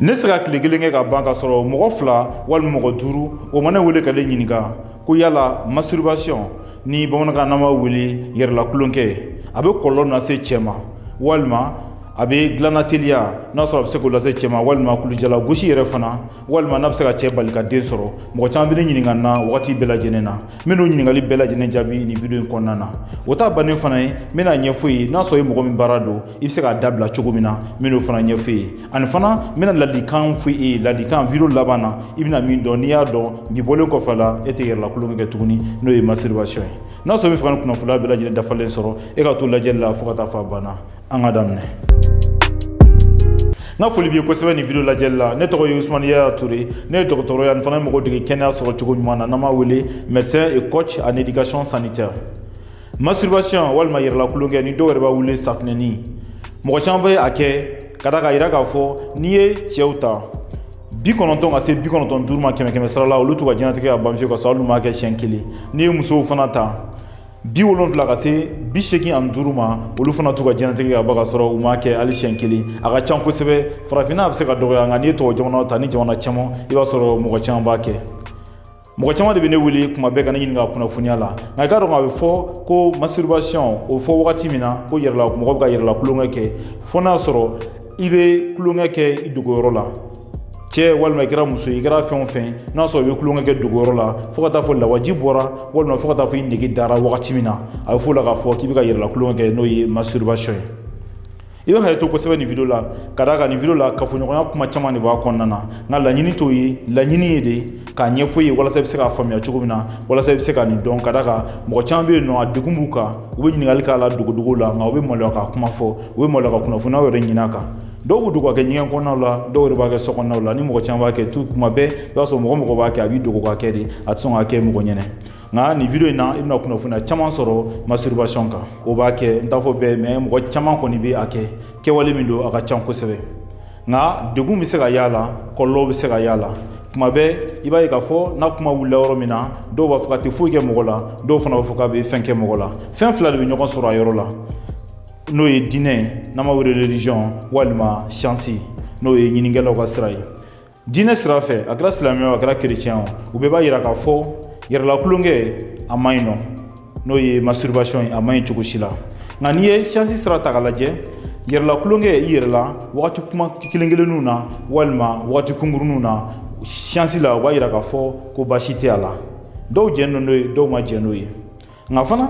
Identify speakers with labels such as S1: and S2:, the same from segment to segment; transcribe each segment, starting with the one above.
S1: Ne se ka tile kelen kɛ ka ban ka sɔrɔ mɔgɔ fila walima mɔgɔ duuru o ma ne wele ka ne ɲininka ko yala masturbation, ni bamanankan n'an b'a wele yɛrɛla tulonkɛ, a bɛ kɔlɔlɔ lase cɛ ma, walima a bɛ dilanna teliya, n'a sɔrɔ a bɛ se k'o lase cɛ ma, walima kulujala gosi yɛrɛ fana, walima n'a bɛ se ka cɛ bali ka den sɔrɔ. Mɔgɔ caman bɛ ne ɲininka na wagati bɛɛ lajɛlen na. N bɛ n'o ɲininkali bɛɛ lajɛlen jaabi nin vidéo in kɔnɔna na. O ta bannen fana ye, n bɛna ɲɛfɔ ye, n'a sɔrɔ i mɔgɔ min baara don, i bɛ se k'a dabila cogo min na, n bɛn'o fana ɲɛfɔ ye. Ani fana, n bɛna ladilikan fɔ e ye, ladilikan vidéo laban na, i bɛna min dɔn. N'i y'a dɔn bi bɔlen kɔfɛ la, e tɛ yɛrɛla tulonkɛ kɛ tuguni, n'o ye masturbation ye. N'a sɔrɔ i bɛ fɛ ka nin kunnafoniya bɛɛ lajɛlen dafalen sɔrɔ, e ka to lajɛli la fo ka taa fɔ a banna. An ka daminɛ. N ka foli b'i ye kosɛbɛ nin vidéo lajɛli la. Ne tɔgɔ ye Usumani Yaya Ture. Ne ye dɔgɔtɔrɔ ye, ani fana ye mɔgɔ dege kɛnɛya sɔrɔ cogo ɲuman na, n'an b'a wele médecin et coach en éducation sanitaire. Masturbation walima yɛrɛla tulonkɛ, ni dɔw yɛrɛ b'a wele safinɛni, mɔgɔ caman bɛ a kɛ ka da k'a yira k'a fɔ n'i ye cɛw ta, 90 ka se 95 ma kɛmɛ kɛmɛ sara la, olu t'u ka diɲɛlatigɛ ka ban fiyewu ka sɔrɔ hali n'u m'a kɛ siɲɛ kelen. N'i ye musow fana ta, 70 ka se 85 ma, olu fana t'u ka diɲɛlatigɛ ka ban ka sɔrɔ u m'a kɛ hali siɲɛ kelen. A ka ca kosɛbɛ. Farafinna, a bɛ se ka dɔgɔya, nka n'i ye tubabu jamanaw ta ni jamana caman, i b'a sɔrɔ mɔgɔ caman b'a kɛ. Mɔgɔ caman de bɛ ne wele kuma bɛɛ ka ne ɲininka kunnafoniya la. Nka i k'a dɔn, a bɛ fɔ ko masturbation, o fɔ wagati min na ko yɛrɛla mɔgɔ bɛ ka yɛrɛla tulonkɛ kɛ, fo n'a sɔrɔ i bɛ tulonkɛ kɛ i dogoyɔrɔ la, cɛ walima i kɛra muso ye, i kɛra fɛn o fɛn, n'a sɔrɔ i bɛ tulonkɛ kɛ dogoyɔrɔ la fo ka taa fɔ lawaji bɔra, walima fo ka taa fɔ i nege dara wagati min na, a bɛ fɔ o la k'a fɔ k'i bɛ ka yɛrɛla tulonkɛ kɛ, n'o ye masturbation ye. I bɛ hakɛ to kosɛbɛ nin vidéo la, ka d'a kan nin vidéo la, kafoɲɔgɔnya kuma caman de b'a kɔnɔna na. Nka laɲini t'o ye, laɲini ye de k'a ɲɛfɔ i ye walasa i bɛ se k'a faamuya cogo min na, walasa i bɛ se ka nin dɔn, ka d'a kan mɔgɔ caman bɛ yen nɔ, a degun b'u kan, u bɛ ɲininkali k'a la dogodogo la, nka u bɛ maloya k'a kuma fɔ, u bɛ maloya ka kunnafoniyaw yɛrɛ ɲini a kan. Dɔw b'u dogo ka kɛ ɲɛgɛn kɔnɔnaw la, dɔw yɛrɛ b'a kɛ so kɔnɔnaw la. Ni mɔgɔ caman b'a kɛ tu kuma bɛɛ, i b'a sɔrɔ mɔgɔ mɔgɔ b'a kɛ, a b'i dogo k'a kɛ de, a tɛ sɔn k'a kɛ mɔgɔ ɲɛnɛ. Nka nin vidéo in na, i bɛna kunnafoniya caman sɔrɔ masturbation kan. O b'a kɛ, n t'a fɔ bɛɛ, mais mɔgɔ caman kɔni bɛ a kɛ. Kɛwale min don, a ka ca kosɛbɛ, nka degun bɛ se ka y'a la, kɔlɔlɔw bɛ se ka y'a la. Kuma bɛɛ i b'a ye k'a fɔ n'a kuma wulila yɔrɔ min na, dɔw b'a fɔ k'a tɛ foyi kɛ mɔgɔ la, dɔw fana b'a fɔ k'a bɛ fɛn kɛ mɔgɔ la. Fɛn fila de bɛ ɲɔgɔn sɔrɔ a yɔrɔ la, n'o ye diinɛ, n'an b'a wele religion, walima science, n'o ye ɲininikɛlaw ka sira ye. Diinɛ sira fɛ, a kɛra silamɛ, a kɛra chrétien o, u bɛɛ b'a yira k'a fɔ yɛrɛla tulonkɛ a man ɲi nɔ, n'o ye masturbation ye, a man ɲi cogo si la. Nka n'i ye science sira ta k'a lajɛ, yɛrɛla tulonkɛ i yɛrɛ la wagati kuma kelen kelenninw na walima wagati kunkuruninw na, science la, u b'a yira k'a fɔ ko baasi tɛ a la. Dɔw jɛn don n'o ye, dɔw ma jɛn n'o ye. Nka fana,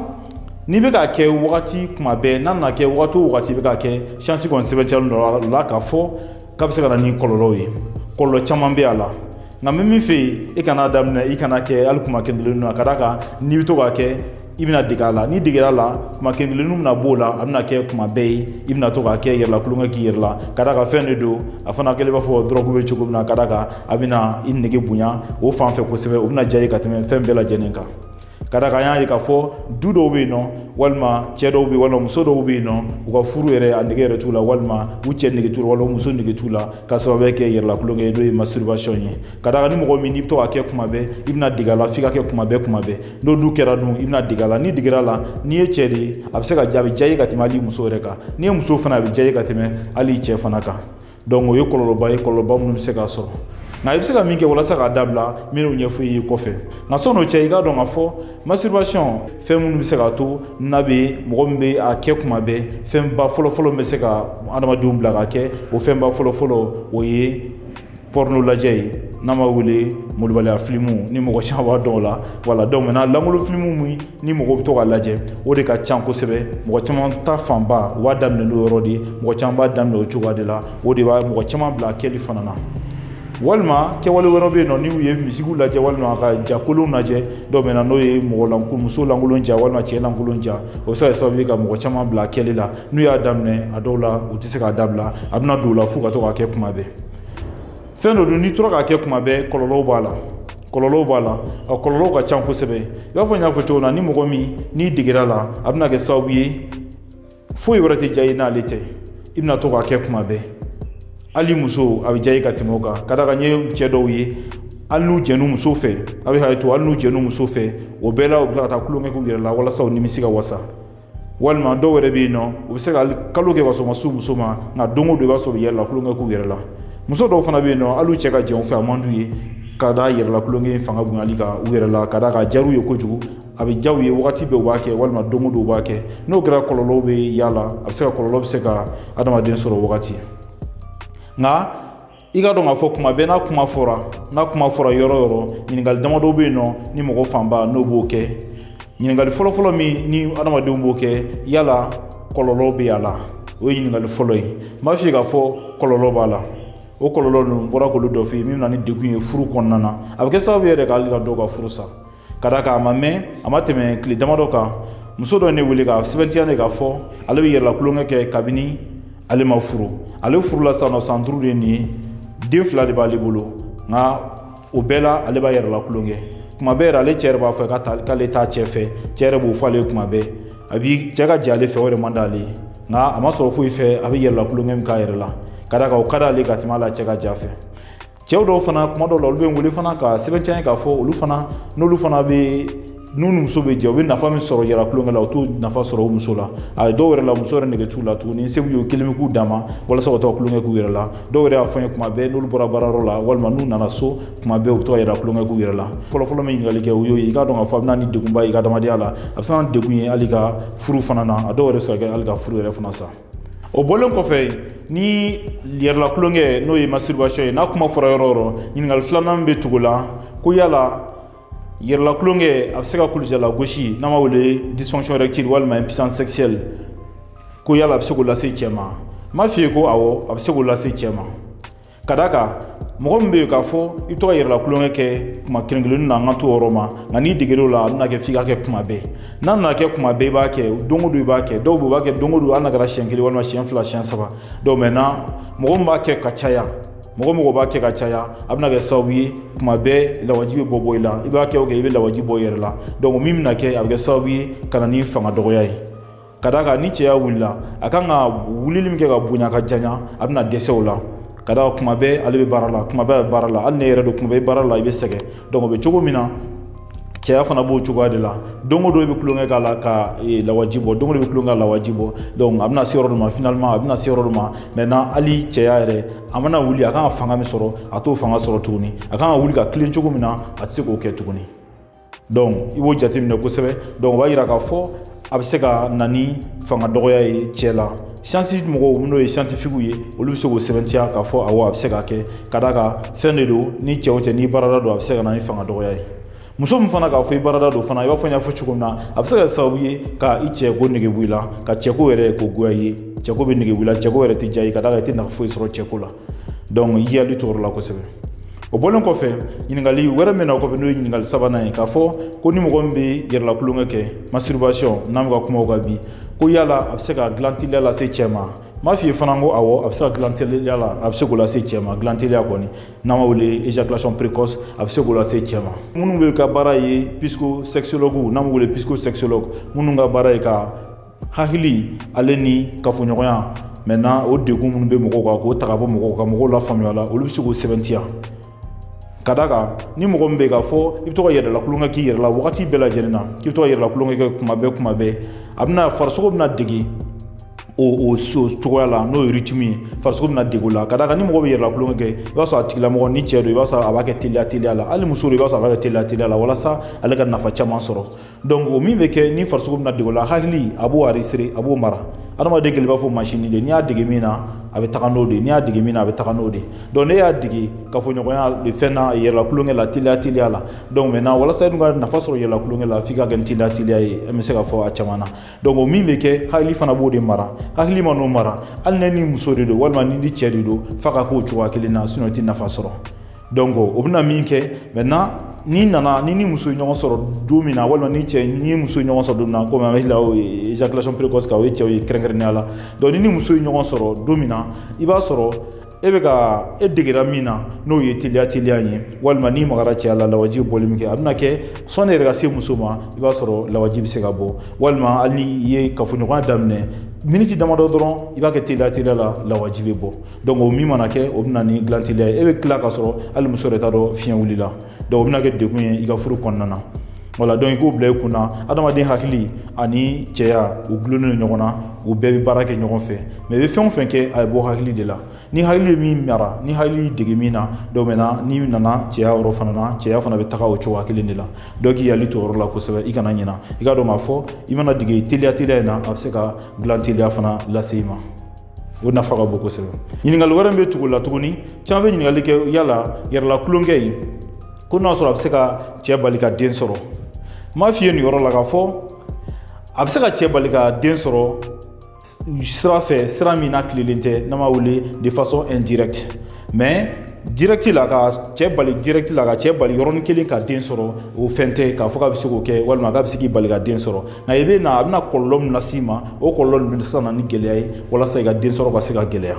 S1: n'i bɛ k'a kɛ wagati kuma bɛɛ, n'a nana kɛ wagati o wagati i bɛ k'a kɛ, science kɔni sɛbɛntiyalen don la k'a fɔ k'a bɛ se ka na ni kɔlɔlɔw ye. Kɔlɔlɔ caman bɛ a la. Nka n bɛ min fɛ yen, e kan'a daminɛ, i kana kɛ hali kuma kelen kelenninw na, ka d'a kan n'i bɛ to k'a kɛ, i bɛna dege a la. N'i degera a la, kuma kelen kelenninw bɛna b'o la, a bɛna kɛ kuma bɛɛ ye, i bɛna to k'a kɛ yɛrɛla tulonkɛ k'i yɛrɛ la, ka d'a kan fɛn de don, a fana kɛlen b'a fɔ drogue bɛ cogo min na, ka d'a kan a bɛna i nege bonya o fan fɛ kosɛbɛ, o bɛna diya i ye ka tɛmɛ fɛn bɛɛ lajɛlen kan. Ka d'a kan an y'a ye k'a fɔ du dɔw bɛ yen nɔ, walima cɛ dɔw bɛ yen, walima muso dɔw bɛ yen nɔ, u ka furu yɛrɛ a nege yɛrɛ t'u la, walima u cɛ nege t'u la, walima muso nege t'u la, ka sababu kɛ yɛrɛla tulonkɛ ye, n'o ye masturbation ye. Ka d'a kan ni mɔgɔ min n'i bɛ to k'a kɛ kuma bɛɛ, i bɛna dege a la f'i ka kɛ kuma bɛɛ kuma bɛɛ. N'o dun kɛra dun, i bɛna dege a la. N'i degera a la, n'i ye cɛ de ye, a bɛ se ka a bɛ diya i ye ka tɛmɛ hali muso yɛrɛ kan. N'i ye muso fana, a bɛ diya i ye ka tɛmɛ hali cɛ fana kan. Donc o ye kɔlɔlɔba ye, kɔlɔlɔba minnu bɛ se ka sɔrɔ. Nka i bɛ se ka min kɛ walasa k'a dabila, n bɛn'o ɲɛfɔ i ye kɔfɛ. Nka sɔn'o cɛ, i k'a dɔn k'a fɔ masturbation, fɛn minnu bɛ se k'a to n'a bɛ mɔgɔ min bɛ a kɛ kuma bɛɛ, fɛnba fɔlɔfɔlɔ min bɛ se ka adamadenw bila k'a kɛ, o fɛnba fɔlɔfɔlɔ, o ye porno lajɛ ye, n'an b'a wele molobaliya filimu, ni mɔgɔ caman b'a dɔn o la. Voilà, donc maintenant, lankolon filimu min ni mɔgɔw bɛ to k'a lajɛ, o de ka ca kosɛbɛ. Mɔgɔ caman ta fanba, u b'a daminɛ n'o yɔrɔ de ye. Mɔgɔ caman b'a daminɛ o cogoya de la, o de b'a mɔgɔ caman bila a kɛli fana na. Walima kɛwale wɛrɛ bɛ yen nɔ, n'u ye misiw lajɛ walima ka ja kolonw lajɛ, dɔw bɛ na, n'o ye mɔgɔ muso lankolon ja walima cɛ lankolon ja, o bɛ se ka kɛ sababu ye ka mɔgɔ caman bila a kɛli la. N'u y'a daminɛ, a dɔw la u tɛ se k'a dabila, a bɛna don u la f'u ka to k'a kɛ kuma bɛɛ. Fɛn dɔ don, n'i tora k'a kɛ kuma bɛɛ, kɔlɔlɔw b'a la, kɔlɔlɔw b'a la, a kɔlɔlɔw ka ca kosɛbɛ. I b'a fɔ n y'a fɔ cogo min na, ni mɔgɔ min n'i degera la, a bɛna kɛ sababu ye foyi wɛrɛ tɛ diya i n'ale tɛ, i bɛna to k'a kɛ kuma bɛɛ. Hali muso, a bɛ diya i ka tɛmɛ o kan, ka d'a kan n ye cɛ dɔw ye, hali n'u jɛn'u muso fɛ, a bɛ hakɛ to, hali n'u jɛn'u muso fɛ, o bɛɛ la u bɛ tila ka taa tulonkɛ k'u yɛrɛ la walasa u nimisi ka wasa. Walima dɔw yɛrɛ bɛ yen nɔ, u bɛ se ka kalo kɛ ka sɔrɔ u ma s'u muso ma, nka don o don i b'a sɔrɔ u bɛ yɛlɛ la tulonkɛ k'u yɛrɛ la. Muso dɔw fana bɛ yen nɔ, hali u cɛ ka jɛn u fɛ, a man d'u ye, ka da yɛrɛla tulonkɛ fanga bonyali kan u yɛrɛ la, ka da ka diyar'u ye kojugu. A bɛ diya u ye wagati bɛɛ u b'a kɛ, walima don o don u b'a kɛ. N'o kɛra, kɔlɔlɔw bɛ y'a la. A bɛ se ka kɔlɔlɔ bɛ se ka adamaden sɔrɔ wagati. Nka i ka dɔn k'a fɔ kuma bɛɛ, n'a kuma fɔra yɔrɔ o yɔrɔ, ɲininkali damadɔ bɛ yen nɔ ni mɔgɔ fanba n'o b'o kɛ. Ɲininkali fɔlɔfɔlɔ min ni adamadenw b'o kɛ: yala kɔlɔlɔ bɛ a la? O ye ɲininkali fɔlɔ ye. N b'a f'i ye k'a fɔ kɔlɔlɔ b'a la. O kɔlɔlɔ ninnu, n bɔra k'olu dɔ f'i ye. Min bɛ na ni degun ye furu kɔnɔna na, a bɛ kɛ sababu yɛrɛ ka hali ka dɔw ka furu sa. Ka d'a kan a ma mɛn, a ma tɛmɛ tile damadɔ kan, muso dɔ ye ne wele ka sɛbɛntiya ne k'a fɔ ale bɛ yɛrɛla tulonkɛ kɛ kabini ale ma furu. Ale furula sisan nɔ, san 5 de ye nin ye, den 2 de b'ale bolo. Nka o bɛɛ la, ale b'a yɛrɛla tulonkɛ kuma bɛɛ yɛrɛ. Ale cɛ yɛrɛ b'a fɔ k'ale t'a cɛ fɛ. Cɛ yɛrɛ b'o fɔ ale ye kuma bɛɛ. A bi cɛ ka jɛ ale fɛ, o yɛrɛ man d'ale ye. Nka a ma sɔrɔ foyi fɛ, a bɛ yɛrɛla tulonkɛ min k'a yɛrɛ la, ka d'a kan o ka d'ale ka tɛmɛ a la cɛ ka ja fɛ. Cɛw dɔw fana, kuma dɔw la, olu bɛ n wele fana ka sɛbɛntiya k'a fɔ olu fana, n'olu fana bɛ n'u ni muso bɛ jɛ, u bɛ nafa min sɔrɔ yɛrɛ tulonkɛ la, u t'o nafa sɔrɔ o muso la. A dɔw yɛrɛ la, muso yɛrɛ nege t'u la tuguni. Segu ye, o kelen bɛ k'u dama walasa ka to ka tulonkɛ k'u yɛrɛ la. Dɔw yɛrɛ y'a fɔ n ye, kuma bɛɛ n'olu bɔra baarayɔrɔ la walima n'u nana so, kuma bɛɛ u bɛ to ka yɛrɛ tulonkɛ k'u yɛrɛ la. Fɔlɔfɔlɔ min ɲininkali kɛ, o y'o ye. I k'a dɔn k'a fɔ a bɛ na ni degunba ye i ka adamadenya la, a bɛ se ka na ni degun ye hali ka furu fana na. A dɔw yɛrɛ bɛ se ka kɛ hali ka furu yɛrɛ fana sa. O bɔlen kɔfɛ, ni yɛrɛla tulonkɛ, n'o ye masturbation ye, n'a kuma fɔra yɔrɔ o yɔrɔ, ɲininkali filanan bɛ tugu la ko: yala yɛrɛla tulonkɛ, a bɛ se ka kulusijala gosi, n'an b'a wele dysfonction érectile walima impuissance sexuelle, ko yala a bɛ se k'o lase cɛ ma? N b'a f'i ye ko awɔ, a bɛ se k'o lase cɛ ma. Ka d'a kan mɔgɔ min bɛ yen k'a fɔ i bɛ to ka yɛrɛla tulonkɛ kɛ kuma kelen kelennin na, an ka to o yɔrɔ ma. Nka n'i deger'o la, a bɛna kɛ f'i ka kɛ kuma bɛɛ. N'a nana kɛ kuma bɛɛ, i b'a kɛ don o don, i b'a kɛ. Dɔw bɛ yen, u b'a kɛ don o don, hali n'a kɛra siɲɛ kelen walima siɲɛ 2, siɲɛ 3. Donc maintenant, mɔgɔ min b'a kɛ ka caya, mɔgɔ mɔgɔ b'a kɛ ka caya, a bɛna kɛ sababu ye kuma bɛɛ lawaji bɛ bɔ i la. I b'a kɛ o kɛ, i bɛ lawaji bɔ i yɛrɛ la. Donc min bɛna kɛ, a bɛ kɛ sababu ye ka na ni fanga dɔgɔya ye. Ka d'a kan ni cɛya wulila, a kan ka wulili min kɛ ka bonya ka janya, a bɛna dɛsɛ o la. Ka d'a kan kuma bɛɛ ale bɛ baara la, kuma bɛɛ a bɛ baara la. Hali ne yɛrɛ don, kuma bɛɛ baara la, i bɛ sɛgɛn. Donc o bɛ cogo min na, cɛya fana b'o cogoya de la. Don o don i bɛ tulonkɛ k'a la ka lawaji bɔ, don o don i bɛ tulonkɛ ka lawaji bɔ. Donc a bɛna se yɔrɔ dɔ ma, finalement a bɛna se yɔrɔ dɔ ma, maintenant hali cɛya yɛrɛ, a mana wuli, a kan ka fanga min sɔrɔ, a t'o fanga sɔrɔ tuguni. A kan ka wuli ka tilen cogo min na, a tɛ se k'o kɛ tuguni. Donc i b'o jateminɛ kosɛbɛ. Donc o b'a yira k'a fɔ a bɛ se ka na ni fanga dɔgɔya ye cɛ la. Science mɔgɔw, n'o ye scientifique ye, olu bɛ se k'o sɛbɛntiya k'a fɔ awɔ, a bɛ se ka kɛ. Ka d'a kan fɛn de don ni cɛ o cɛ n'i baarada don, a bɛ se ka na ni fanga dɔgɔya ye. Muso min fana k'a fɔ i baarada don fana, i b'a fɔ n y'a fɔ cogo min na, a bɛ se ka kɛ sababu ye ka i cɛ ko nege bɔ i la, ka cɛko yɛrɛ k'o goya i ye. Cɛko bɛ nege bɔ i la, cɛko yɛrɛ tɛ diya i ye, ka d'a kan i tɛ nafa foyi sɔrɔ cɛko la. Donc i k'i hakili to o yɔrɔ la kosɛbɛ. O bɔlen kɔfɛ, ɲininkali wɛrɛ min na o kɔfɛ, n'o ye ɲininkali sabanan ye, k'a fɔ ko ni mɔgɔ min bɛ yɛrɛla tulonkɛ kɛ, masturbation, n'an bɛ ka kuma o kan bi, ko yala a bɛ se ka dilan teliya lase cɛ ma? N b'a f'i ye fana ko awɔ, a bɛ se ka dilan teliya la, a bɛ se k'o lase cɛ ma. Dilan teliya kɔni, n'an b'a wele éjaculation précoce, a bɛ se k'o lase cɛ ma. Minnu bɛ ka baara ye psychosexologue, n'an b'o wele psychosexologue, minnu ka baara ye ka hakili ale ni kafoɲɔgɔnya, maintenant o degun minnu bɛ mɔgɔw kan, k'o ta ka bɔ mɔgɔw kan, mɔgɔw lafaamuya la, olu bɛ se k'o sɛbɛntiya. Ka d'a kan ni mɔgɔ min bɛ yen k'a fɔ i bɛ to ka yɛrɛla tulonkɛ k'i yɛrɛ la wagati bɛɛ lajɛlen na, k'i bɛ to ka yɛrɛla tulonkɛ kɛ kuma bɛɛ, kuma bɛɛ, a bɛna farisogo bɛna dege o cogoya la, n'o ye rythme ye. Farisogo bɛna dege o la. Ka d'a kan ni mɔgɔ bɛ yɛrɛla tulonkɛ kɛ, i b'a sɔrɔ a tigilamɔgɔ, ni cɛ don, i b'a sɔrɔ a b'a kɛ teliya teliya la. Hali muso don, i b'a sɔrɔ a b'a kɛ teliya teliya la walasa ale ka nafa caman sɔrɔ. Donc o min bɛ kɛ ni farisogo bɛna dege o la, hakili a b'o enregistrer, a b'o mara. Adamaden kelen b'a fɔ machine de, n'i y'a dege min na, a bɛ taga n'o de ye. N'i y'a dege min na, a bɛ taga n'o de ye. Donc ne y'a dege kafoɲɔgɔnya de fɛn na, yɛrɛla tulonkɛ la, teliya teliya la. Donc maintenant, walasa i dun ka nafa sɔrɔ yɛrɛla tulonkɛ la, f'i ka kɛ ni teliya teliya ye. An bɛ se k'a fɔ a caman na. Donc o min bɛ kɛ, hakili fana b'o de mara. Hakili ma n'o mara, hali ne ni muso de don walima ni cɛ de don, f'a ka k'o cogoya kelen na, sinon i tɛ nafa sɔrɔ. Donc o bɛna min kɛ maintenant, n'i nana ni muso ye ɲɔgɔn sɔrɔ don min na, walima ni cɛ ni muso ye ɲɔgɔn sɔrɔ don min na, komi an bɛ la o éjaculation précoce kan, o ye cɛw ye kɛrɛnkɛrɛnnenya la. Donc ni muso ye ɲɔgɔn sɔrɔ don min na, i b'a sɔrɔ e bɛ ka e degera min na, n'o ye teliya teliya ye, walima n'i magara cɛya la, lawaji bɛ bɔli min kɛ, a bɛna kɛ sɔnni yɛrɛ ka se muso ma, i b'a sɔrɔ lawaji bɛ se ka bɔ. Walima hali ni i ye kafoɲɔgɔnya daminɛ miniti damadɔ dɔrɔn, i b'a kɛ teliya teliya la, lawaji bɛ bɔ. Donc o min mana kɛ, o bɛ na ni dilan teliya ye. E bɛ tila ka sɔrɔ hali muso yɛrɛ t'a dɔn fiɲɛ wulila. Donc o bɛna kɛ degun ye i ka furu kɔnɔna na. Wala, donc i k'o bila i kunna, adamaden hakili ani cɛya, u gulonnen don ɲɔgɔn na, u bɛɛ bɛ baara kɛ ɲɔgɔn fɛ. Mais i bɛ fɛn o fɛn kɛ, a bɛ bɔ hakili de la. Ni hakili ye min mara, ni hakili dege min na, donc maintenant n'i nana cɛya yɔrɔ fana na, cɛya fana bɛ taga o cogoya kelen de la. Donc k'i hakili to o yɔrɔ la kosɛbɛ. I kana ɲina, i ka dɔn k'a fɔ i mana dege teliya teliya in na, a bɛ se ka dilan teliya fana lase i ma. O nafa ka bon kosɛbɛ. Ɲininkali wɛrɛ bɛ tugu la tuguni, caman bɛ ɲininkali kɛ yala yɛrɛla tulonkɛ in, ko n'a sɔrɔ a bɛ se ka cɛ bali ka den sɔrɔ. N m'a f'i ye nin yɔrɔ la k'a fɔ a bɛ se ka cɛ bali ka den sɔrɔ sira fɛ, sira min n'a tilelen tɛ, n'an b'a wele de façon indirecte. Mais direct la, ka cɛ bali direct la, ka cɛ bali yɔrɔnin kelen ka den sɔrɔ, o fɛn tɛ k'a fɔ k'a bɛ se k'o kɛ walima k'a bɛ se k'i bali ka den sɔrɔ. Nka i bɛ na, a bɛna kɔlɔlɔ min las'i ma, o kɔlɔlɔ ninnu bɛ se ka na ni gɛlɛya ye walasa i ka den sɔrɔ ka se ka gɛlɛya.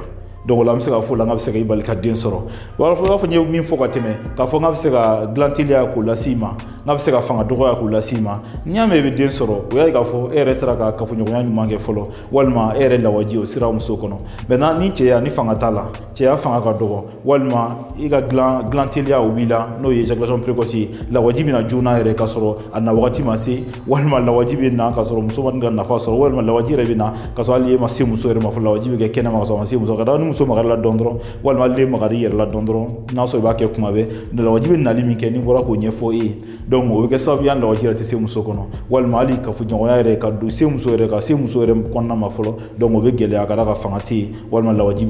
S1: Donc o la, an bɛ se ka fɔ o la, n k'a bɛ se ka i bali ka den sɔrɔ. I b'a fɔ n ye min fɔ ka tɛmɛ, k'a fɔ n k'a bɛ se ka dilan teliya k'o las'i ma, n k'a bɛ se ka fanga dɔgɔya k'o las'i ma. N'i y'a mɛn i bɛ den sɔrɔ, o y'a ye k'a fɔ e yɛrɛ sera ka kafoɲɔgɔnya ɲuman kɛ fɔlɔ, walima e yɛrɛ lawaji o sera muso kɔnɔ. Maintenant ni cɛya ni fanga t'a la, cɛya fanga ka dɔgɔ, walima i ka dilan teliya o b'i la, n'o ye éjaculation précoce ye, lawaji bɛ na joona yɛrɛ k'a sɔrɔ a na wagati ma se, walima lawaji bɛ na k'a sɔrɔ muso ma ka nafa sɔrɔ, walima lawaji yɛrɛ bɛ na k'a sɔrɔ hali e ma se muso yɛrɛ ma fɔlɔ. Lawaji bɛ kɛ kɛnɛma k'a sɔrɔ a ma se muso ka da. Ni muso magara la dɔn dɔrɔn, walima hali magara i yɛrɛ la dɔn dɔrɔn, n'a sɔrɔ i b'a kɛ kuma bɛɛ, lawaji bɛ nali min kɛ, ni bɔra k'o ɲɛfɔ e ye, donc o bɛ kɛ sababu ye lawaji yɛrɛ tɛ se muso kɔnɔ, walima hali kafoɲɔgɔnya yɛrɛ ka don se muso yɛrɛ, ka se muso yɛrɛ kɔnɔna ma fɔlɔ. Donc o bɛ gɛlɛya ka d'a kan fanga tɛ yen, walima lawaji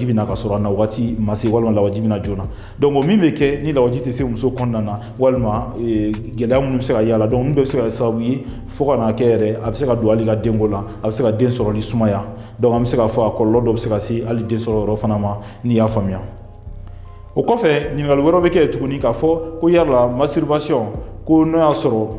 S1: bɛ na ka sɔrɔ a na wagati ma se, walima lawaji bɛ na joona. Donc o min bɛ kɛ ni lawaji tɛ se muso kɔnɔna na, walima gɛlɛya minnu bɛ se ka y'a la, donc ninnu bɛɛ bɛ se ka kɛ sababu ye fo ka n'a kɛ yɛrɛ a bɛ se ka don hali ka denko la, a bɛ se ka den sɔrɔli sumaya. Donc an bɛ se k'a fɔ a kɔlɔlɔ dɔ bɛ se ka se hali den sɔrɔ yɔrɔ fana ma, n'i y'a faamuya. O kɔfɛ, ɲininkali wɛrɛ bɛ kɛ tuguni k'a fɔ ko yala masturbation, ko n'o y'a sɔrɔ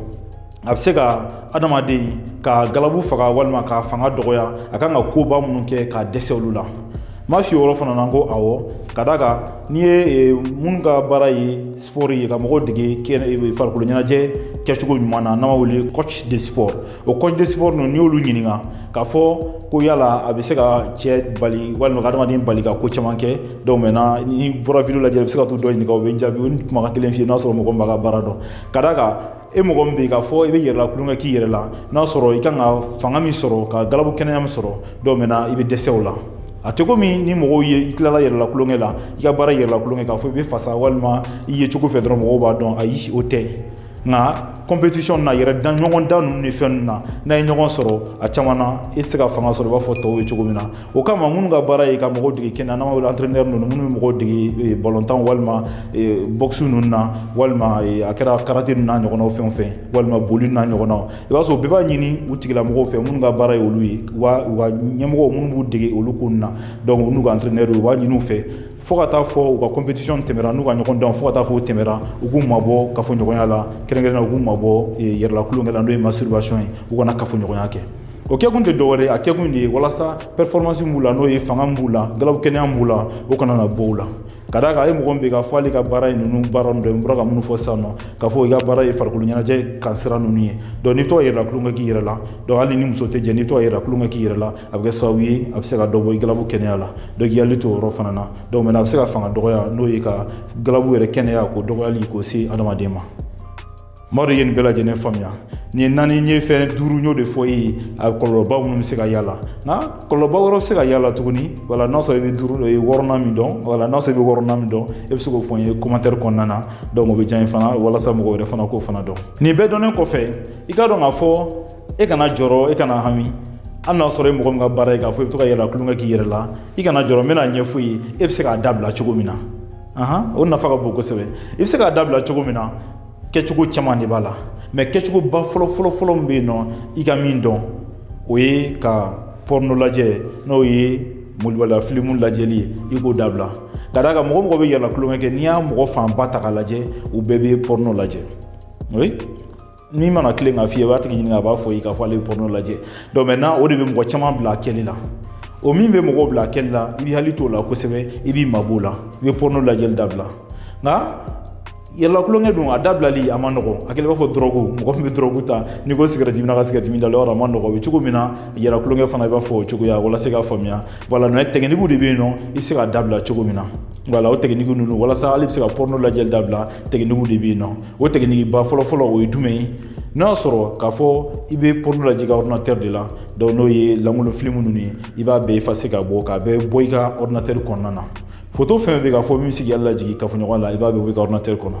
S1: a bɛ se ka adamaden ka galabu faga walima k'a fanga dɔgɔya, a kan ka koba minnu kɛ k'a dɛsɛ olu la. N b'a f'i ye o yɔrɔ fana na ko awɔ, ka d'a kan n'i ye minnu ka baara ye sport ye, ka mɔgɔw dege farikolo ɲɛnajɛ kɛcogo ɲuman na, n'an b'a wele coach de sport, o coach de sport ninnu, n'i y'olu ɲininka k'a fɔ ko yala a bɛ se ka cɛ bali walima ka adamaden bali ka ko caman kɛ, donc maintenant n'i bɔra vidéo lajɛ, i bɛ se ka t'u dɔ ɲininka, o bɛ n jaabi o ni kumakan kelen f'i ye, n'a sɔrɔ mɔgɔ min b'a ka baara dɔn. Ka d'a kan e mɔgɔ min bɛ yen k'a fɔ i bɛ yɛrɛla kulonkɛ k'i yɛrɛ la, n'a sɔrɔ i kan ka fanga min sɔrɔ, ka galabu kɛnɛya min sɔrɔ, donc maintenant i bɛ dɛsɛ o la. A tɛ komi ni mɔgɔw ye i tilala yɛrɛla kulonkɛ la, i ka baara yɛrɛla kulonkɛ, k'a fɔ i bɛ fasa walima i ye cogo fɛ dɔrɔn mɔgɔw b'a dɔn. Ayi, o tɛ. Nka compétition na yɛrɛ dan ɲɔgɔn dan ninnu ni fɛn ninnu na, n'a ye ɲɔgɔn sɔrɔ, a caman na e tɛ se ka fanga sɔrɔ i b'a fɔ tɔw ye cogo min na. O kama, minnu ka baara ye ka mɔgɔw dege kɛnɛ, n'an b'a wele entraîneur ninnu, minnu bɛ mɔgɔw dege balontan walima boxe ninnu na, walima a kɛra karaté ninnu n'a ɲɔgɔnnaw, fɛn o fɛn, walima boli n'a ɲɔgɔnnaw, i b'a sɔrɔ bɛɛ b'a ɲini u tigilamɔgɔw fɛ, minnu ka baara ye olu ye, u ka ɲɛmɔgɔw minnu b'u dege olu ko ninnu na, donc u n'u ka entraîneur, u b'a ɲini u fɛ fo ka taa fɔ u ka compétition tɛmɛra, n'u ka ɲɔgɔn dan, fo ka taa fɔ u tɛmɛra, u k'u mabɔ kafoɲɔgɔnya la, kɛrɛnkɛrɛnnenya u k'u mabɔ yɛrɛla kulonkɛ la, n'o ye masturbation ye, u kana kafoɲɔgɔnya kɛ. O kɛkun tɛ dɔwɛrɛ ye, a kɛkun de ye walasa performance b'u la, n'o ye fanga b'u la, galabu kɛnɛya b'u la, o kana na bɔ u la. Ka d'a kan a ye mɔgɔ min bɛ k'a fɔ ale ka baara ye ninnu baara ninnu, n bɔra ka minnu fɔ sisan nɔ, k'a fɔ i ka baara ye farikolo ɲɛnajɛ kan sira ninnu ye, donc n'i bɛ to ka yɛrɛla kulonkɛ k'i yɛrɛ la, donc hali ni muso tɛ jɛ, n'i bɛ to ka yɛrɛla kulonkɛ k'i yɛrɛ la, a bɛ kɛ sababu ye a bɛ se ka dɔ bɔ i galabu kɛnɛya la. Donc i hakili to o yɔrɔ fana na. Donc maintenant a bɛ se ka fanga dɔgɔya, n'o ye ka galabu yɛrɛ kɛnɛya k'o dɔgɔyali k'o se adamaden ma. N b'a dɔn i ye nin bɛɛ lajɛlen faamuya. Nin ye naani, n ye fɛn duuru n y'o de fɔ e ye, a kɔlɔlɔba minnu bɛ se ka y'a la. Nka kɔlɔlɔba wɛrɛ bɛ se ka y'a la tuguni. Wala n'a sɔrɔ i bɛ duuru wɔɔrɔnan min dɔn, wala n'a sɔrɔ i bɛ wɔɔrɔnan min dɔn, e bɛ se k'o fɔ n ye commentaire kɔnɔna na. Donc o bɛ diya n ye fana walasa mɔgɔ wɛrɛ fana k'o fana dɔn. Nin bɛɛ dɔnnen kɔfɛ, i k'a dɔn k'a fɔ e kana jɔrɔ, e kana hami. Hali n'a sɔrɔ e mɔgɔ min ka baara ye k'a fɔ i bɛ to ka yɛlɛ kulonkɛ k'i yɛrɛ la, i kana jɔrɔ. N bɛna ɲɛfɔ i ye e bɛ se k'a dabila cogo min na. O nafa ka bon kosɛbɛ. I bɛ se k'a dabila cogo min na, kɛcogo caman de b'a la, mais kɛcogoba fɔlɔ fɔlɔ fɔlɔ min bɛ yen nɔ, i ka min dɔn, o ye ka porno lajɛ, n'o ye molibaliya filimu lajɛli ye, i k'o dabila. Ka d'a kan mɔgɔ mɔgɔ bɛ yɛlɛ kulonkɛ kɛ, n'i y'a mɔgɔ fanba ta k'a lajɛ, u bɛɛ bɛ porno lajɛ. Oui, min mana tilen k'a f'i ye, i b'a tigi ɲininka, a b'a fɔ i k'a fɔ ale bɛ porno lajɛ. Donc maintenant o de bɛ mɔgɔ caman bila a kɛli la. O min bɛ mɔgɔw bila a kɛli la, i b'i hakili t'o la kosɛbɛ, i b'i mabɔ o la, i bɛ porno lajɛli dabila. Nka yɛlɛla kulonkɛ dun, a dabilali a ma nɔgɔn. A kɛlen i b'a fɔ dɔrɔgu, mɔgɔ min bɛ dɔrɔgu ta, n'i ko sigɛrɛti minna ka sigɛrɛti min dabila, a ma nɔgɔn. O bɛ cogo min na, yɛlɛ kulonkɛ fana i b'a fɔ o cogoya, walasa i ka faamuya. Voilà, mais technique de bɛ yen nɔ, i bɛ se k'a dabila cogo min na. Voilà, o technique ninnu, walasa hali bɛ se ka porno lajɛli dabila, technique de bɛ yen nɔ. O technique ba fɔlɔ fɔlɔ, o ye jumɛn ye? N'a y'a sɔrɔ k'a fɔ i bɛ porno lajɛ i ka ordinateur de la, donc n'o ye lankolon film ninnu ye, i b'a bɛɛ effacer ka bɔ, k'a bɛɛ bɔ i ka ordinateur kɔnɔna na. Photo fɛn fɛn bɛ k'a fɔ min bɛ se k'i lajigin kafoɲɔgɔnya la, i b'a bɛɛ bɔ i ka ordinateur kɔnɔ.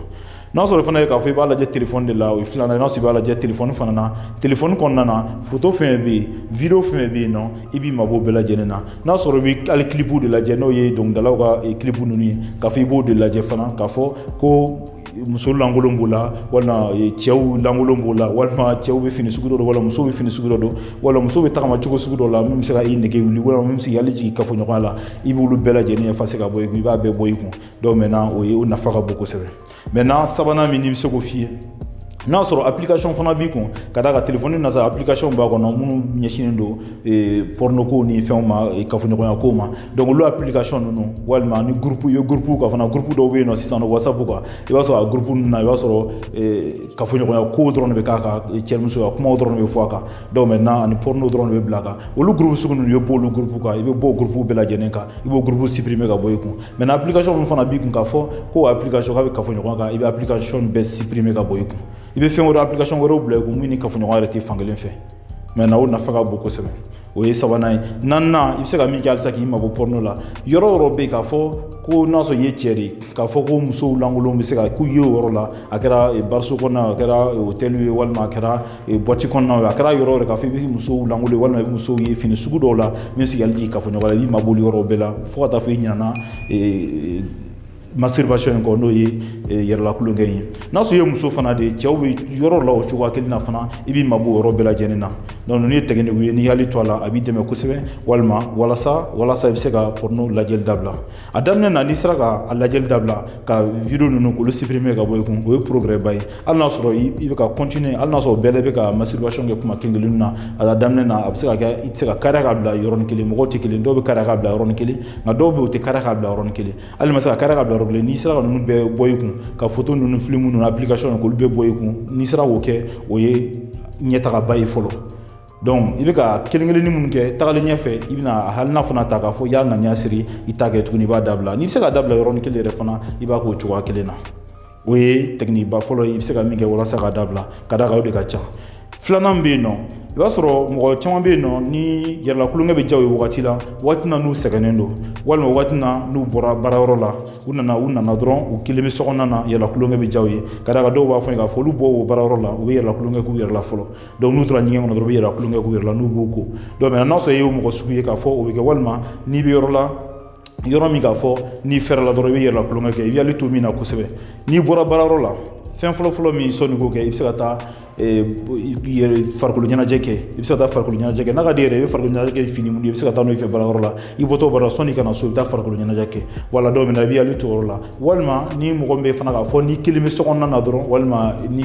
S1: N'a sɔrɔ fana ye k'a fɔ i b'a lajɛ téléphone de la, o ye filanan ye. N'a sɔrɔ i b'a lajɛ téléphone fana na, téléphone kɔnɔna na, photo fɛn fɛn bɛ yen, vidéo fɛn fɛn bɛ yen nɔ, i b'i mabɔ bɛɛ lajɛlen na. N'a sɔrɔ i bɛ hali clip de lajɛ, n'o ye dɔnkilidalaw ka clip ninnu ye, k'a fɔ i b'o de lajɛ fana, k'a fɔ ko muso lankolon b'o la, walima cɛw lankolon b'o la, walima cɛw bɛ fini sugu dɔ don, walima musow bɛ fini sugu dɔ don, walima musow bɛ tagama cogo sugu dɔ la min bɛ se ka i nege wuli, walima min bɛ se k'i hali jigin kafoɲɔgɔnya la, i b'olu bɛɛ lajɛlen effacer ka bɔ i kun, i b'a bɛɛ bɔ i kun. Donc maintenant, o ye o nafa ka bon kosɛbɛ. Maintenant, sabanan min n'i bɛ se k'o f'i ye, n'a sɔrɔ application fana b'i kun, ka d'a kan téléphone na sa, application b'a kɔnɔ minnu ɲɛsinnen don porno ko ni fɛnw ma, kafoɲɔgɔnya ko ma. Donc olu application ninnu, walima ni groupe i ye groupe kan fana, groupe dɔw bɛ yen nɔ sisan nɔ WhatsApp kan, i b'a sɔrɔ a groupe ninnu na, i b'a sɔrɔ kafoɲɔgɔnya ko dɔrɔn de bɛ k'a kan, cɛnimusoya kumaw dɔrɔn de bɛ fɔ a kan. Donc maintenant, ani porno dɔrɔn de bɛ bila a kan. Olu groupe sugu ninnu, i bɛ bɔ olu groupe kan, i bɛ bɔ o groupe bɛɛ lajɛlen kan, i b'o groupe supprimer ka bɔ i kun. Maintenant, application min fana b'i kun k'a fɔ ko application k'a bɛ kafoɲɔgɔn kan, i bɛ application bɛɛ supprimer ka bɔ i kun. I bɛ fɛn wɛrɛ, application wɛrɛw bila i kun min ni kafoɲɔgɔnya yɛrɛ tɛ fankelen fɛ. Maintenant, o nafa ka bon kosɛbɛ. O ye sabanan ye. Naaninan, i bɛ se ka min kɛ halisa k'i mabɔ porno la, yɔrɔ o yɔrɔ bɛ yen k'a fɔ ko n'a sɔrɔ i ye cɛ de ye, k'a fɔ ko musow lankolon bɛ se ka k'u ye o yɔrɔ la, a kɛra bariso kɔnɔna, a kɛra hôtel ye, walima a kɛra boîte kɔnɔna ye, a kɛra yɔrɔ o yɔrɔ k'a fɔ i bɛ musow lankolon ye, walima i bɛ musow ye fini sugu dɔw la min bɛ se k'i jigin kafoɲɔgɔnya la, i b'i mabɔ olu yɔrɔw bɛɛ la fo ka taa fɔ i ɲinɛna masturbation in kɔ, n'o ye yɛrɛla kulonkɛ ye. N'a sɔrɔ i ye muso fana de ye, cɛw bɛ yɔrɔ la o cogoya kelen na fana, i b'i mabɔ o yɔrɔ bɛɛ lajɛlen na. Donc ninnu ye technique ye, n'i hakili to a la, a b'i dɛmɛ kosɛbɛ, walima walasa i bɛ se ka porno lajɛli dabila. A daminɛ na, n'i sera ka a lajɛli dabila, ka vidéo ninnu k'olu supprimer ka bɔ i kun, o ye progrès ba ye. Hali n'a sɔrɔ i bɛ ka continuer, hali n'a sɔrɔ bɛɛ bɛ ka masturbation kɛ kuma kelen kelennin na, a daminɛ na, a bɛ se ka kɛ i tɛ se ka kariya ka bila yɔrɔnin kelen. Mɔgɔw tɛ kelen, dɔw bɛ kariya ka bila yɔrɔnin kelen, nka dɔw bɛ yen, u tɛ kariya ka bila yɔrɔnin kelen. Hali ma se ka kariya ka bila yɔrɔ kelen, n'i sera ka ninnu bɛɛ bɔ i kun, ka photo ninnu, film ninnu, application k'olu bɛɛ bɔ i kun, n'i sera k'o kɛ, o ye ɲɛtagaba ye fɔlɔ. Donc i bɛ ka kelen kelennin minnu kɛ, tagalen ɲɛfɛ, i bɛna hali n'a fana ta k'a fɔ i y'a ŋaniya siri, i t'a kɛ tuguni, i b'a dabila. N'i bɛ se k'a dabila yɔrɔnin kelen yɛrɛ fana, i b'a k'o cogoya kelen na. O ye technique ba fɔlɔ ye i bɛ se ka min kɛ walasa k'a dabila, ka d'a kan o de ka ca. Filanan bɛ yen nɔ, i b'a sɔrɔ mɔgɔ caman bɛ yen nɔ ni yɛrɛla kulonkɛ bɛ diya u ye wagati la, waati na n'u sɛgɛnnen don, walima waati na n'u bɔra baarayɔrɔ la, u nana dɔrɔn, u kelen bɛ sokɔnɔna na, yɛrɛla kulonkɛ bɛ diya u ye. Ka d'a kan dɔw b'a fɔ k'a fɔ olu bɔ o baarayɔrɔ la, u bɛ yɛrɛla kulonkɛ k'u yɛrɛ la fɔlɔ. Donc n'u tora ɲɛgɛn kɔnɔ dɔrɔn, u bɛ yɛrɛla kulonkɛ k'u yɛrɛ la n'u b'u ko. Donc maintenant, n'a sɔrɔ e ye mɔgɔ sugu ye k'a fɔ o bɛ kɛ, walima n'i bɛ yɔrɔ la, yɔrɔ min k'a fɔ n'i fɛrɛla dɔrɔn i bɛ yɛrɛla kulonkɛ kɛ, i bɛ hakili to min na kosɛbɛ, n'i bɔra baarayɔrɔ la, fɛn fɔlɔ-fɔlɔ min sɔnni k'o kɛ, i bɛ se ka taa farikolo ɲɛnajɛ kɛ. I bɛ se ka taa farikolo ɲɛnajɛ kɛ n'a ka di yɛrɛ, i bɛ farikolo ɲɛnajɛ kɛ fini mun ye, i bɛ se ka taa n'o fɛ baarayɔrɔ la. I bɔtɔ baara, sɔnni ka na so, i bɛ taa farikolo ɲɛnajɛ kɛ. Wala dɔw bɛ na, i bɛ hakili to o yɔrɔ la. Walima ni mɔgɔ min bɛ fana k'a fɔ n'i kelen bɛ sokɔnɔna na dɔrɔn, walima n'i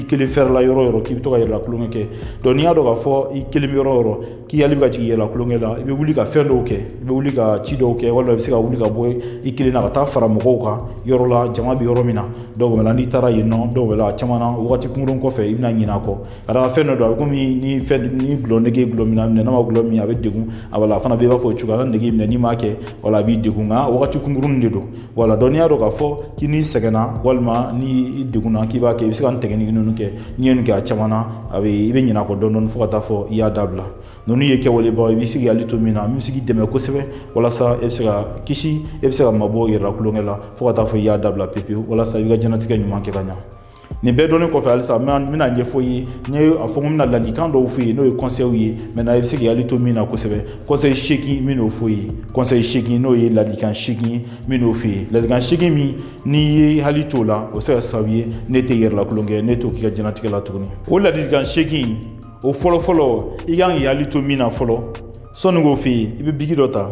S1: kelen fɛrɛla yɔrɔ o yɔrɔ k'i bɛ to ka yɛrɛla kulonkɛ kɛ. Donc n'i y'a dɔn k'a fɔ i kelen bɛ yɔrɔ o yɔrɔ k'i hakili bɛ ka jigin yɛrɛla kulonkɛ la, i bɛ wuli ka fɛn dɔw kɛ, i bɛ wuli ka ci dɔw kɛ, walima i bɛ se ka wuli ka bɔ i kelen na ka taa fara mɔgɔw kan yɔrɔ la, jama bɛ yɔrɔ min na. Donc n'i taara yen nɔ, dɔw la a caman na, wagati kunkurun kɔfɛ, i bɛna ɲinɛ a kɔ. Ka d'a kan fɛn dɔ don, a bɛ komi ni fɛn ni gulɔ nege gulɔ minɛ, n'a ma gulɔ min, a bɛ degun. A wala a fana bɛ i b'a fɔ o cogoya la, nege minɛ, n'i m'a kɛ, wala a b'i degun, nka wagati kunkurunin de don. Wala donc n'i y'a dɔn k'a fɔ k'i n'i sɛgɛnna, walima ni i degunna k'i b'a kɛ, i bɛ se ka nin technique ninnu kɛ. N'i ye nin kɛ, a caman na, a bɛ i bɛ ɲinɛ a kɔ dɔɔnin dɔɔnin fo ka taa fɔ i y'a dabila. Ninnu ye kɛwalebaw ye, i bɛ se k'i hakili to min na, min bɛ se k'i dɛmɛ kosɛbɛ walasa e bɛ se ka kisi, e bɛ se ka mabɔ yɛrɛla kulonkɛ la fo ka taa fɔ i y'a dabila pewu pewu, walasa i bɛ ka diɲɛlatigɛ ɲuman kɛ ka ɲa. Nin bɛɛ dɔnnen kɔfɛ, halisa n bɛna ɲɛfɔ i ye, n ye a fɔ ko n bɛna ladilikan dɔw f'i ye, n'o ye conseil ye. Maintenant, i bɛ se k'i hakili to min na kosɛbɛ, conseil 8 min n'o fɔ i ye, conseil 8, n'o ye ladilikan 8 min n'o f'i ye, ladilikan 8 min n'i ye hakili t'o la, o bɛ se ka sababu ye ne tɛ yɛrɛla kulonkɛ, ne t'o k'i ka diɲɛlatigɛ la tuguni. O ladilikan 8, o fɔlɔ fɔlɔ, i kan k'i hakili to min na fɔlɔ, sɔnni k'o f'i ye, i bɛ bic dɔ ta,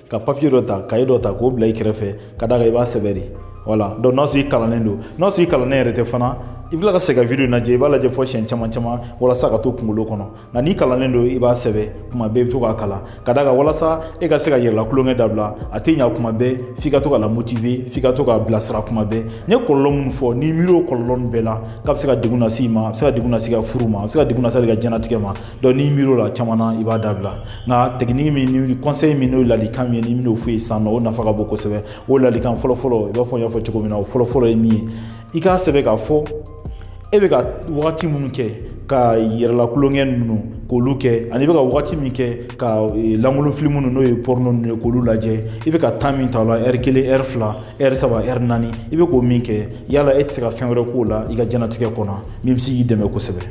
S1: ka papier dɔ ta, cahier dɔ ta, k'o bila i kɛrɛfɛ, ka d'a kan i b'a sɛbɛn de. Voilà. Donc n'a sɔrɔ i kalannen don, n'a sɔrɔ i kalannen yɛrɛ tɛ fana, i bɛ tila ka segin ka vidéo lajɛ, i b'a lajɛ fɔ siɲɛ caman caman walasa ka to kunkolo kɔnɔ. Nka n'i kalannen don, i b'a sɛbɛn kuma bɛɛ, i bɛ to k'a kalan, ka d'a kan walasa e ka se ka yɛrɛla kulonkɛ dabila, a tɛ ɲa kuma bɛɛ, f'i ka to ka la motiver, f'i ka to k'a bilasira kuma bɛɛ. N ye kɔlɔlɔ minnu fɔ, n'i miiri o kɔlɔlɔ ninnu bɛɛ la, k'a bɛ se ka degun lase i ma, a bɛ se ka degun lase i ka furu ma, a bɛ se ka degun lase i ka diɲɛlatigɛ ma, donc n'i miiri o la caman na, i b'a dabila. Nka technique min ni conseil min, n'o ye ladilikan min ye, ni n'o f'i ye sisan nɔ, o nafa ka bon kosɛbɛ. O ladilikan fɔlɔ fɔlɔ, i b'a fɔ n y'a fɔ cogo min na, o fɔlɔ fɔlɔ ye min ye, i k'a sɛbɛn k'a fɔ e bɛ ka wagati minnu kɛ ka yɛrɛla tulonkɛ ninnu k'olu kɛ, ani i bɛ ka wagati min kɛ ka lankolon filimu ninnu, n'o ye porno ninnu ye, k'olu lajɛ, i bɛ ka temps min ta o la, heure 1, heure 2, heure 3, heure 4, i bɛ k'o min kɛ, yala e tɛ se ka fɛn wɛrɛ k'o la i ka diɲɛlatigɛ kɔnɔ min bɛ se k'i dɛmɛ kosɛbɛ?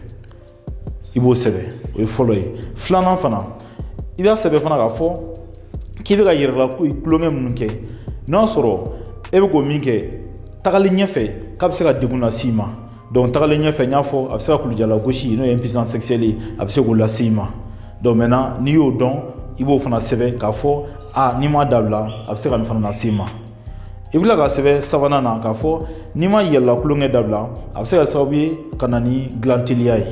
S1: I b'o sɛbɛn. O ye fɔlɔ ye. Filanan fana, i b'a sɛbɛn fana k'a fɔ k'i bɛ ka yɛrɛla tulonkɛ minnu kɛ, n'a sɔrɔ e bɛ k'o min kɛ tagalen ɲɛfɛ, k'a bɛ se ka degun lase i ma. Donc tagalen ɲɛfɛ, n y'a fɔ, a bɛ se ka kulujala gosi, n'o ye impuissance sexuelle ye, a bɛ se k'o lase i ma. Donc maintenant, n'i y'o dɔn, i b'o fana sɛbɛn k'a fɔ a n'i m'a dabila, a bɛ se ka nin fana lase i ma. I bɛ tila ka sɛbɛn sabanan na k'a fɔ n'i ma yɛrɛla tulonkɛ dabila, a bɛ se ka sababu ye ka na ni dilan teliya ye.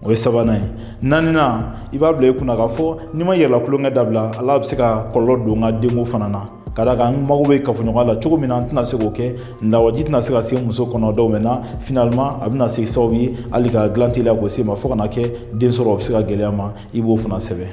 S1: O ye sabanan ye. Naaninan, i b'a bila i kunna k'a fɔ n'i ma yɛrɛla tulonkɛ dabila, ala bɛ se ka kɔlɔlɔ don n ka denko fana na, ka d'a kan n mago bɛ kafoɲɔgɔnya la cogo min na, n tɛna se k'o kɛ, lawaji tɛna se ka se muso kɔnɔ. Dɔw maintenant, finalement, a bɛna se sababu ye hali ka dilan teliya k'o se ma, fo ka na kɛ den sɔrɔ o bɛ se ka gɛlɛya ma. I b'o fana sɛbɛn.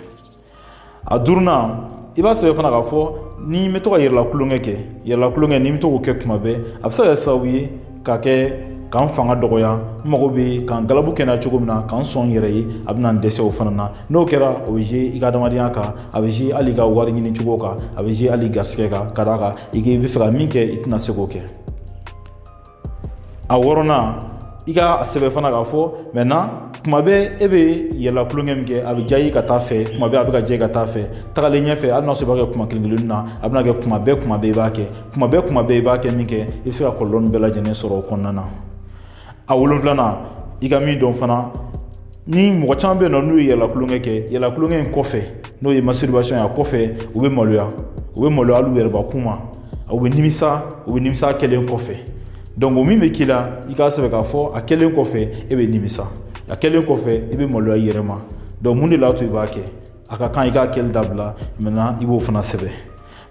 S1: A duurunan, i b'a sɛbɛn fana k'a fɔ n'i bɛ to ka yɛrɛla tulonkɛ kɛ, yɛrɛla tulonkɛ, n'i bɛ to k'o kɛ tuma bɛɛ, a bɛ se ka kɛ sababu ye ka kɛ k'an fanga dɔgɔya, n mago bɛ k'an galabu kɛnɛya cogo min na, k'an sɔn n yɛrɛ ye, a bɛna n dɛsɛ o fana na. N'o kɛra, o bɛ jouer i ka adamadenya kan, a bɛ jouer hali i ka wari ɲini cogo kan, a bɛ jouer hali garisɛgɛ kan, ka d'a kan i bɛ fɛ ka min kɛ, i tɛna se k'o kɛ. A wɔɔrɔnan, i ka a sɛbɛn fana k'a fɔ maintenant, tuma bɛɛ e bɛ yɛlɛla tulonkɛ min kɛ, a bɛ diya i ye ka taa fɛ, tuma bɛɛ a bɛ ka diya i ka taa fɛ. Tagalen ɲɛfɛ, hali n'a sɔrɔ i b'a kɛ kuma kelen kelennin na, a bɛna kɛ kuma bɛɛ, kuma bɛɛ i b'a kɛ, kuma bɛɛ, kuma bɛɛ i b'a kɛ min kɛ, i bɛ se ka kɔlɔlɔ nin bɛɛ lajɛlen sɔrɔ o kɔnɔna na. A wolonfilanan, i ka min dɔn fana, ni mɔgɔ caman bɛ yen nɔ, n'u ye yɛlɛla tulonkɛ kɛ, yɛlɛla tulonkɛ in kɔfɛ, n'o ye masturbation ye, a kɔfɛ u bɛ maloya, u bɛ maloya hali u yɛrɛbakun ma, u bɛ nimisa, u bɛ nimisa kɛlen kɔfɛ. Donc o min bɛ k'i la, i k'a sɛbɛn k'a fɔ a kɛlen kɔfɛ e bɛ nimisa, a kɛlen kɔfɛ i bɛ maloya i yɛrɛ ma. Donc mun de l'a to i b'a kɛ? A ka kan i k'a kɛli dabila. Maintenant, i b'o fana sɛbɛn.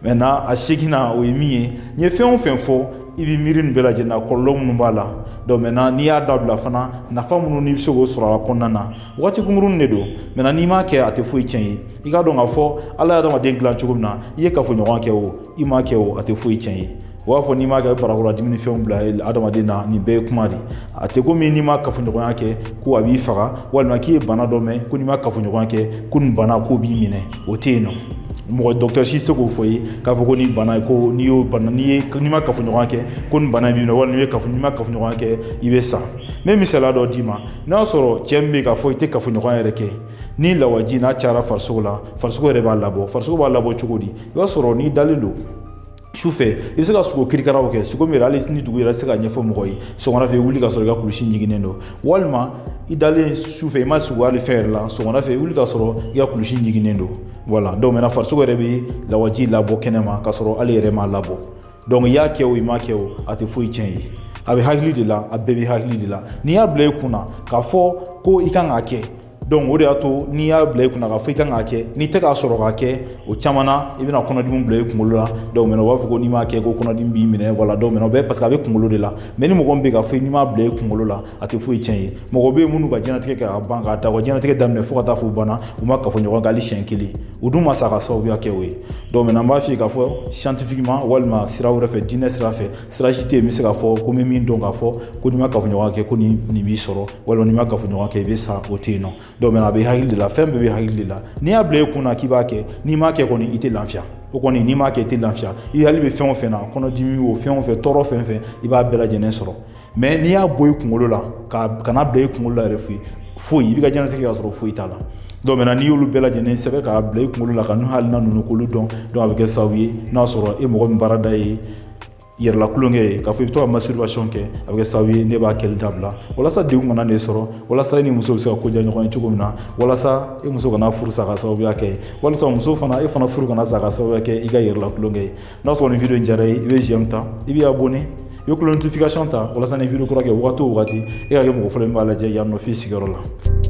S1: Maintenant, a seeginnan, o ye min ye, n ye fɛn o fɛn fɔ, i bɛ miiri nin bɛɛ lajɛlen na, kɔlɔlɔ minnu b'a la. Donc maintenant, n'i y'a dabila fana, nafa minnu n'i bɛ se k'o sɔrɔ a kɔnɔna na, waati kunkurunin de don. Maintenant, n'i m'a kɛ, a tɛ foyi tiɲɛ ye. I k'a dɔn k'a fɔ Ala ye adamaden dilan cogo min na, i ye kafoɲɔgɔn kɛ o, i m'a kɛ o, a tɛ foyi tiɲɛ ye. U b'a fɔ n'i m'a kɛ, barakɔrɔ dimi fɛnw bila adamaden na, nin bɛɛ ye kuma de. A tɛ komi n'i ma kafoɲɔgɔnya kɛ ko a b'i faga, walima k'i ye bana dɔ mɛn ko n'i ma kafoɲɔgɔnya kɛ ko nin bana k'o b'i minɛ, o tɛ yen nɔ. Mɔgɔ docteur si tɛ se k'o fɔ i ye k'a fɔ ko ni bana, ko n'i y'o bana, n'i ye n'i ma kafoɲɔgɔnya kɛ ko nin bana b'i minɛ, walima n'i ma kafoɲɔgɔnya kɛ i bɛ sa. N bɛ misaliya dɔ d'i ma. N'a y'a sɔrɔ cɛ min bɛ yen k'a fɔ i tɛ kafoɲɔgɔnya yɛrɛ kɛ, ni lawaji n'a cayara farisogo la, farisogo yɛrɛ b'a labɔ. Farisogo b'a labɔ cogo di? I b'a sɔrɔ n'i dalen don su fɛ, i bɛ se ka sogo kirikaraw kɛ, sogo min yɛrɛ hali ni dugu yɛrɛ tɛ se ka ɲɛfɔ mɔgɔ ye. Sɔgɔmada fɛ, i wuli ka sɔrɔ i ka kulusi ɲiginnen don, walima i dalen su fɛ, i ma sogo hali fɛn yɛrɛ la, sɔgɔmada fɛ i wuli ka sɔrɔ i ka kulusi ɲiginnen don. Voilà. Donc maintenant, farisogo yɛrɛ bɛ lawaji labɔ kɛnɛma ka sɔrɔ hali yɛrɛ m'a labɔ. Donc i y'a kɛ o, i m'a kɛ o, a tɛ foyi tiɲɛ ye. A bɛ hakili de la, a bɛɛ bɛ hakili de la. N'i y'a bila i kunna k'a fɔ ko i kan k'a kɛ, donc o de y'a to n'i y'a bila i kunna k'a fɔ i kan k'a kɛ, n'i tɛ k'a sɔrɔ k'a kɛ, o caman na i bɛna kɔnɔdimi bila i kunkolo la. Donc maintenant, u b'a fɔ ko n'i m'a kɛ ko kɔnɔdimi b'i minɛ. Voilà. Donc maintenant, o bɛɛ parce que a bɛ kunkolo de la. Mais ni mɔgɔ min bɛ k'a fɔ n'i m'a bila i kunkolo la, a tɛ foyi tiɲɛ ye. Mɔgɔ bɛ yen minnu ka diɲɛlatigɛ kɛ ka ban, k'a ta u ka diɲɛlatigɛ daminɛ fo ka taa fɔ u banna, u ma kafoɲɔgɔn kɛ hali siɲɛ kelen, u dun ma sa ka sababuya kɛ o ye. Donc maintenant, n b'a f'i ye k'a fɔ scientifiquement walima sira wɛrɛ fɛ, diinɛ sira fɛ, sira si tɛ yen n bɛ se k'a fɔ ko n bɛ min dɔn k'a fɔ ko n'i ma kafoɲɔgɔn kɛ ko nin b'i sɔrɔ, walima n'i ma kafoɲɔgɔn kɛ i bɛ sa, o tɛ yen nɔ. Donc maintenant, a bɛ hakili de la, fɛn bɛɛ bɛ hakili de la. N'i y'a bila i kunna k'i b'a kɛ, n'i m'a kɛ kɔni, i tɛ lafiya. O kɔni, n'i m'a kɛ, i tɛ lafiya. I hakili bɛ fɛn o fɛn na, kɔnɔdimi o, fɛn o fɛn, tɔɔrɔ fɛn fɛn, i b'a bɛɛ lajɛlen sɔrɔ. Mais n'i y'a bɔ i kunkolo la, ka kana bila i kunkolo la yɛrɛ foyi foyi, i b'i ka diɲɛlatigɛ kɛ ka sɔrɔ foyi t'a la. Donc maintenant, n'i y'olu bɛɛ lajɛlen sɛbɛn k'a bila i kunkolo la, ka n'u hakilina ninnu k'olu dɔn, donc a bɛ kɛ sababu ye, n'a sɔrɔ e mɔgɔ min baarada ye yɛrɛla tulonkɛ ye, k'a fɔ i bɛ to ka masturbation kɛ, a bɛ kɛ sababu ye ne b'a kɛli dabila, walasa degun kana ne sɔrɔ, walasa e ni muso bɛ se ka ko diya ɲɔgɔn ye cogo min na, walasa e muso kana furu sa ka sababuya kɛ, walasa muso fana, e fana furu kana sa ka sababuya kɛ i ka yɛrɛla tulonkɛ ye. N'a sɔrɔ ni vidéo in diyara i ye, i bɛ j'aime ta, i bɛ abonné, i bɛ cloche notification ta, walasa ni vidéo kura kɛ wagati o wagati, e ka kɛ mɔgɔ fɔlɔ min b'a lajɛ yan nɔ f'i sigiyɔrɔ la.